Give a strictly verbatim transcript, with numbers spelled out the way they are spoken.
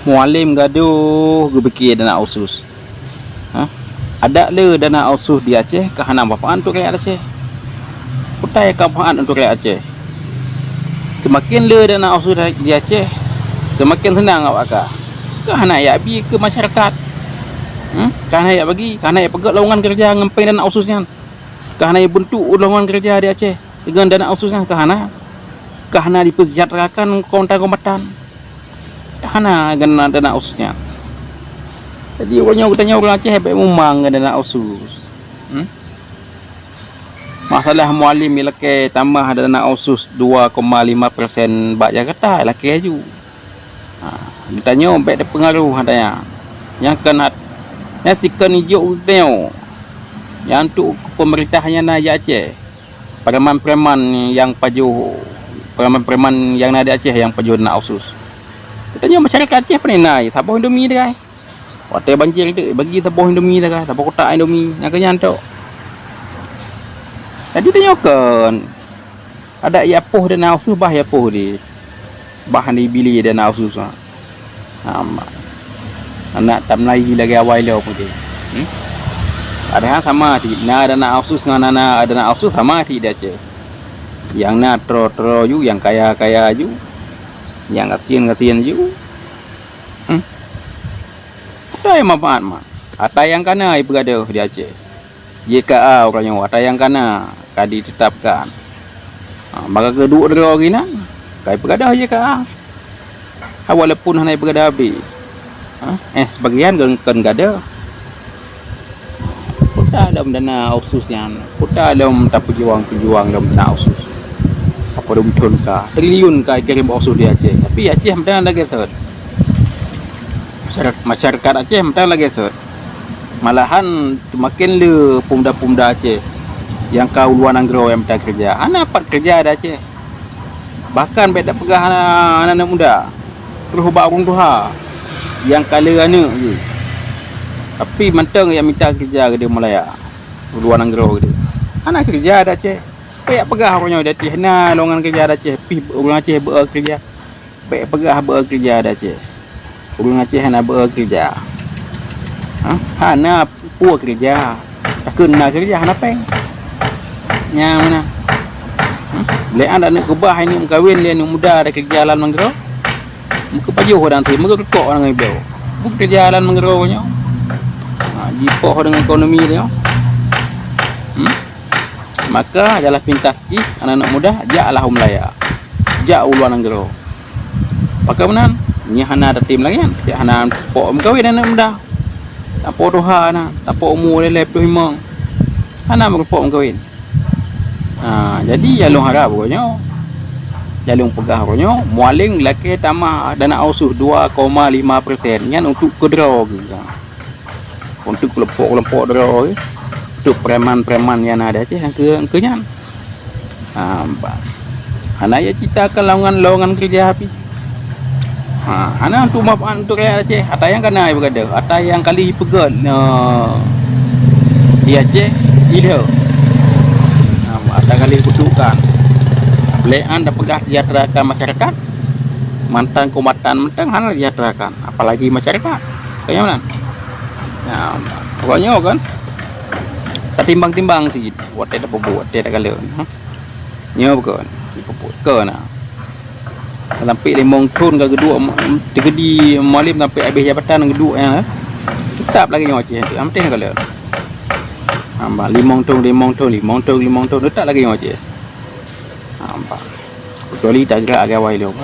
Mualem gadoh geupike dana otsus. Ha? Adak le dana otsus di Aceh ka hana manfaat untuk rakyat Aceh. Peue nyang ka manfaat untuk rakyat Aceh? Seumaken le dana otsus di Aceh, seumaken seunang awak ka. Ka hana jak bi keu masyarakat. Hmm? Ka hana jak bagi, ka hana jak peugöt lowongan keureuja ngon péng dana otsus nyan. Ka hana jak beuntuk lowongan keureuja di Aceh deungon dana otsus nyan, ka hana. Ka hana jipeusejahterakan kombatan-kombatan. Ka hana ngon dana otsus nyan. Jadi, uroe nyoe geutanyoe ureueng Aceh bèk mumang ngon dana otsus. Hmm? Masalah Mualem ilakèe tamah dana otsus dua koma lima persen bak Jakarta, ilakèe laju. Ha, geutanyoe bèk teupeungaruh ata nyan. Nyang kon at-, nyan sikon ijok geutanyoe. Nyang untuk peumeurintah nyan na di Aceh. Preman-preman nyang pajoh, preman-preman nyang na di Aceh nyang pajoh dana otsus. Geutanyoe masyarakat Aceh pane na, saboh Indomie teukai. Watèe banjir teuk bagi saboh Indomie teukai, saboh kotak Indomie, nyang keu nyan tok. Jadi tanyoe kon adak jak poh dana otsus bah jak poh di. Bah ni bili dana otsus nyan. Ha, ma-, aneuk tam lagi lagèe awai lom udép. Hmm? Padahai sama cit, na dana otsus ngon hana dana otsus sama cit di Aceh. Nyang na troe-troe ju, nyang kaya-kaya ju, nyang gasien-gasien ju. Hmm? Peue manfaat man? Ata nyang ka na jipeugadôh di Aceh. Y K A uroe nyoe ata nyang ka na ka ditetapkan. Ha, maka keu duek droe geuh nyan, ka jipeugadôh Y K A. Ha, walaupun hana jipeugadôh abéh. Ha, eh, sebagian kon, kon gadôh. Peue lom dana otsus nyan, peue lom tapeujuang-peujuang lom dana otsus. Apa dum thon ka, triliun ka kirém otsus di Aceh. Tapi Aceh meuteun lagèe sot. Masyara-, masyarakat Aceh meuteun lagèe sot. Malahan seumaken le pemuda-pemuda Aceh nyang ka u luwa nanggroe nyang mita keureuja. Hana pat keureuja di Aceh. Bahkan bèk tapeugah hana, hana aneuk muda, troh bak ureueng tuha nyang ka le aneuk jih. Tapi mantong nyang mita keureuja keudéh Malaya, u luwa nanggroe keudéh. Hana keureuja di Aceh. Bèk peugah uroe nyoe di Aceh na lowongan keureuja di Aceh, pih ureueng Aceh beu keureuja. Bèk peugah beu keureuja di Aceh. Ureueng Aceh hana beu keureuja. Ha? Hana peue keureuja. Takheun na keureuja hana péng. Nyang meunan. Ha? Lé an aneuk keubah, aneuk meukawen lé aneuk muda, ada keureuja lam nanggroe. Meukeupajôh dan si meukeurukok ngon ibloe. Beu keureuja lam nanggroe nyoe. Ha, jipoh deungon ekonomi nyoe. Hmm? Maka jalan pintas jih aneuk-aneuk muda, jaklah u Malaya, jak u luwa nanggroe. Pakon meunan? Nyan hana tatém lagèe nyan, jak hana pok meukawen aneuk muda. Tapok tuha na, tapok umu lhèe plôh limong. Hana meureumpok meukawen. Ha, jadi nyang lôn harab uroe nyoe, nyang lôn peugah uroe nyoe, Mualem lakèe tamah dana otsus dua koma lima persen nyan untuk keudroe geuh. Untuk keulompok-keulompok droe, untuk preman-preman nyang na di Aceh nyang keu, keu nyan. Ha, ba-, hana ya cita keu lowongan, lowongan keureuja pih. Ha, hana untuk manfaat untuk rakyat Aceh. Ata nyang ka na ibadah, ata nyang ka lheueh peugöt, eh, di Aceh, ilheueh. Ha, ata ka lheueh kutukan. Lé an tapeugah sejahterakan masyarakat, mantong kombatan mantong hana sejahterakan, apalagi masyarakat. Ka nyoe meunan. Nah, pokok nyoe kan, tatimbang-timbang cit, watèe tapeubuet, watèe takalon. Ha? Nyoe bukan, dipeubuet. Kon na. Sampai limong thon ka geuduek, Mualem sampai habéh jabatan geuduek nyan, ha? Tetap lagèe nyoe cit, ha, meuteun kalon. Ha, bah, limong thon, limong thon, limong thon, limong thon, tetap lagèe nyoe cit. Ha, bah. Kecuali tagerak agak awai lom.